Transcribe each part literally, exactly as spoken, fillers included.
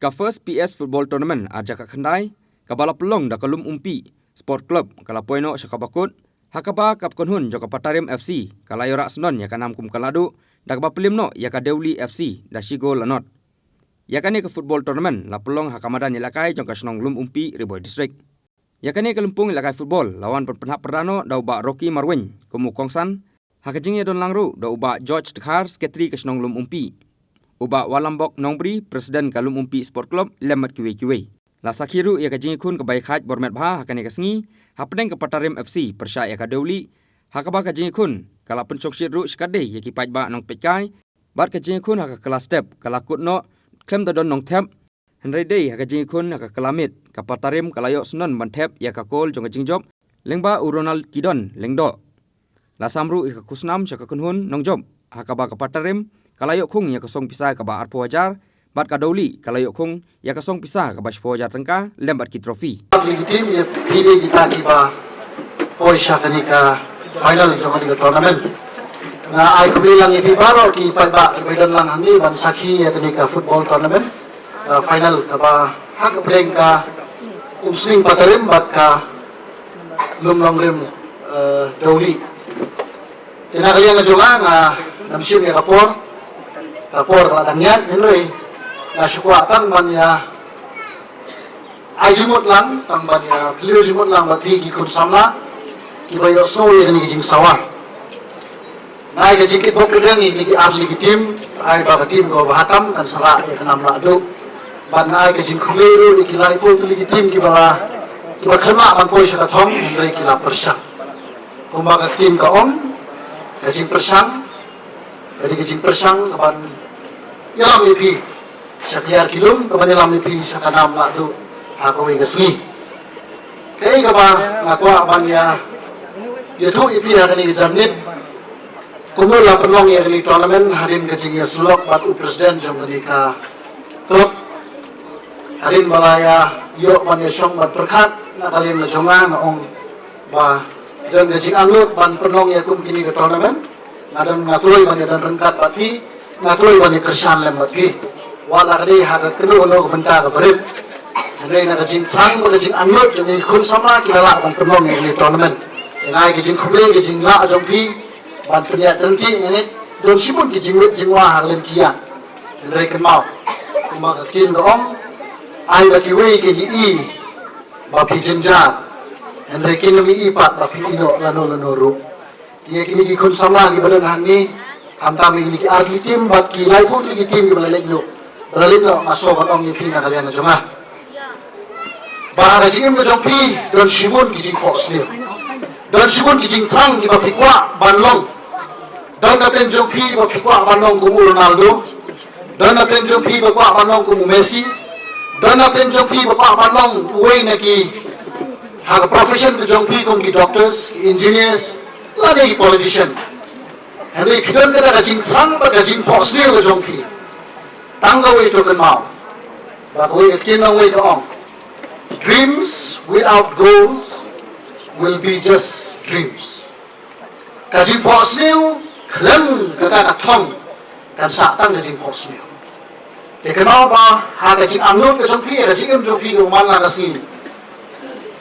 Ka First P S Football Tournament ar hajar khyndai, kaba la pynlong da ka Lum Umpi Sport Club, ka la poi noh sha kaba kut, ha kaba ka kynhun jong ka Patarim F C ka la ïoh rah snon ïa ka nam kum ka la duh, da kaba pynlem noh ïa ka Deoli F C da shi gol la nod. Ïa kane ka football tournament la pynlong ha ka madan ïalehkai jong ka shnong Lum Umpi, Ri Bhoi District. Ïa kane ka lympung ïalehkai football la wan pynhap pyrda noh da u Bah Rocky Marwein kum u kongsan, ha ka jingïadon lang ruh da u Bah George Dkhar, Secretary ka shnong Lum Umpi, u Bah Walambok Nongbri, President ka Lum Umpi Sport Club, lem bad kiwei kiwei. La sakhi ruh ïa ka jingïakhun kaba ïakhaid bor met bha ha kane ka sngi hapdeng ka Patarim F C pyrshah ïa ka Deoli, ha kaba ka jingïakhun ka la pynshongshit ruh shikatdei ïa ki paidbah nongpeitkai, bad ka jingïakhun ha ka kylla step ka la kut noh khlem da don nongthep. Hynrei dei ha ka jingïakhun ha ka kylla miet, ka Patarim ka la ïoh snon ban thep ïa ka kol jong ka jingjop lyngba u Ronald Kidon Lyngdoh. La sam ruh ïa ka khusnam sha ka kynhun nongjop, ha kaba ka Patarim ka la ïoh khung ïa ka song pisa kaba arphew hajar, bad ka Deoli ka la ïoh khung ïa ka song pisa kaba shiphew hajar tyngka lem bad ki trophy. Legitim ïa phi dei kita kiba poi sha kane ka final jong kane ka tournament. Nga ai khublei lang ïa phi baroh ki paidbah kiba don lang hangne ban sakhi ïa kane ka football tournament, uh, final kaba ha ka pdeng ka Umsning Patarim bad ka Lumnongrim, uh, Deoli. Te na ka liang jong nga, nga ngam shim ïa ka por, ka por ka la dang ïaid, hynrei nga shu kwah tang ban ïa ai jingmut lang, tang ban ïa phylliew jingmut lang bad phi ki khun samla kiba ïohsngew ïa kane ka jingsawa. Nga ai ka jingkitbok kyrteng ïa kine ki ar tylli ki team, ai ba ka team kaba bha tam kan sa rah ïa ka nam lahduh. Bad nga ai ka jingkhublei ruh ïa ki laiphew tylli ki team kiba la, kiba khlem lah ban poi sha ka thong, hynrei ki la pyrshang. Kumba ka ktien ka ong, ka jingpyrshang ka dei ka jingpyrshang kaban ïalam ïa phi sha khlieh ki lum, kaban ïalam ïa phi sha ka nam lahduh ha kawei ka sngi. Kaei kaba nga kwah ban ïa, ïathuh ïa phi ha kane ka janmiet, kumno la pynlong ïa kane ka tournament, hadien ka jingïasyllok bad u president jong kane ka club. Hadien ba la ïa ïoh ban ïashong ban pyrkhat na ka liang jong nga, nga ong ba don ka jingangnud ban pynlong ïa kum kine ka tournament. Nga don, nga kloi ban ïadon ryngkat bad phi, nga kloi ban ïakyrshan lem bad phi. Wat la ka dei ha ka kano kano ka bynta kaba rit, hynrei na ka jingthrang bad ka jingangnud jong kine ki khun samla ki la lah ban pynlong ïa kane ka tournament. Te nga ai ka jingkhublei, ka jinglah jong phi ban pynïaid ryntih, nga ngeit don shibun ki jingwit jingwa ha ka lynti ïa. Hynrei kynmaw, kumba ka ktien ka ong, ai ba kiwei kin ïohi ba phi jynjar, hynrei kin ym ïohi pat ba phin ïehnoh lano lano ruh. Te ïa kine ki khun samla kiba don hangne, khamtam ïa kine ki ar tylli ki team bad ki laiphew tylli ki team kiba la leit noh, ba la leit noh, nga sngew ban ong ïa phi na ka liang jong nga ba ha ka jingim ka jong phi don shibun ki jingphohsniew, don shibun ki jingthrang kiba phi kwah ban long. Don napdeng jong phi ba phi kwah ban long kum u Ronaldo. Don napdeng jong phi ba kwah ban long kum u Messi. Don napdeng jong phi ba kwah ban long uwei na ki, ha ka profession ka jong phi, kum ki doctors, ki engineers, lane ki politician. Hynrei phi don kata ka jingthrang bad ka jingphohsniew ka jong phi. Tang kawei to kynmaw, ba kawei ka ktien nongwei ka ong, "Dreams without goals will be just dreams." Ka jingphohsniew khlem kata ka thong kan sah tang ka jingphohsniew. Te kynmaw ba ha ka jingangnud ka jong phi, ka jingim jong phi kaba man la ka sngi,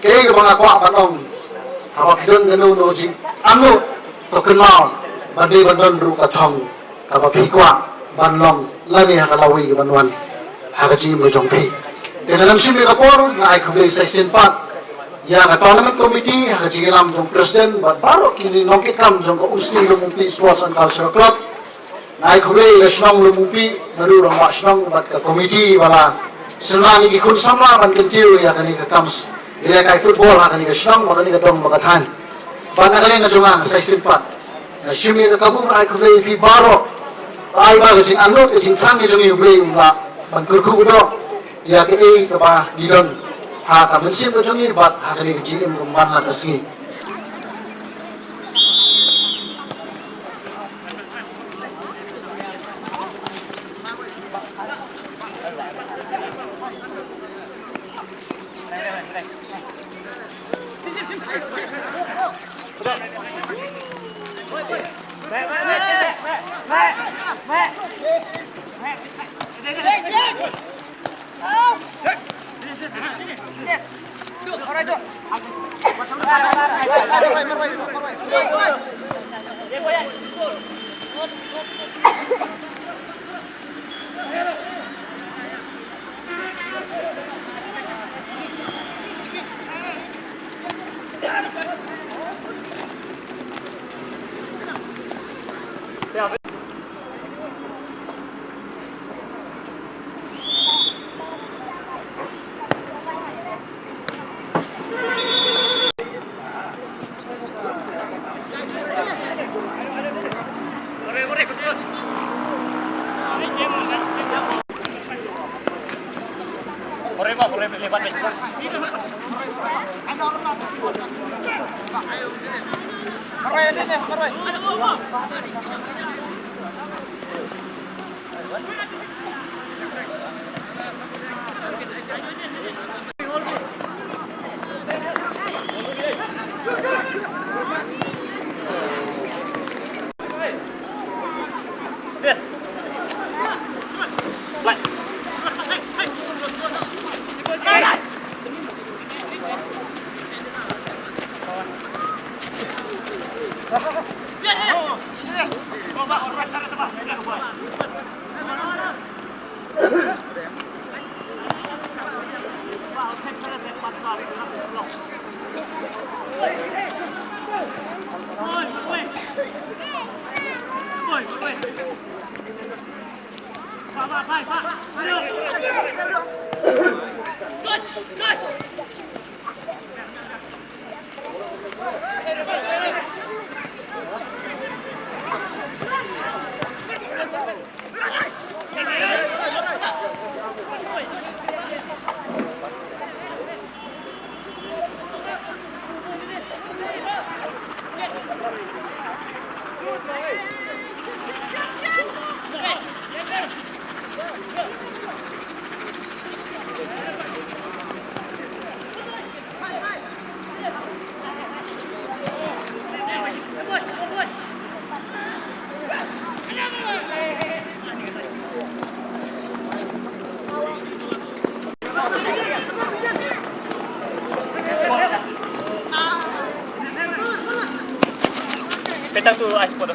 kaei kaba nga kwah ban ong, haba phi don kano kano jingangnud, to kynmaw ba dei ban don ruh ka thong kaba phi kwah ban long lane ha ka lawei kaban wan ha ka jingim ka jong phi. Te ngam shim ïa ka por, nga ai khublei sa shisien pat ïa ka tournament committee ha ka jingïalam jong president bad baroh kine ki nongkitkam jong ka Umsning Lum Umpi Sports and Cultural Club. Nga ai khublei ïa ka shnong Lum Umpi, naduh rangbah shnong bad ka committee ba la synran ïa ki khun samla ban kyntiew ïa kane ka kam s-, ïalehkai football ha kane ka shnong bad kane ka dong bad ka thaiñ. Bad na ka liang ka jong nga sa shisien pat, nga shim ïa ka kabu ban ai khublei ïa phi baroh. Ai ba ka jingangnud, ka jingthrang ka jong ngi, U Blei un lah ban kyrkhu kyrdoh ïa kaei kaba ngi don ha ka mynsiem ka jong ngi bad ha kane ka jingim kaba man la ka sngi. Petang tu ai poto.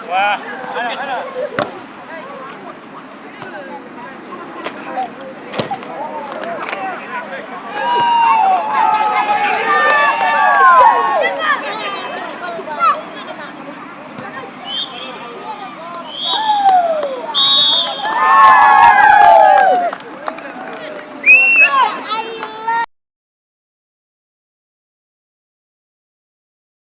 Wah.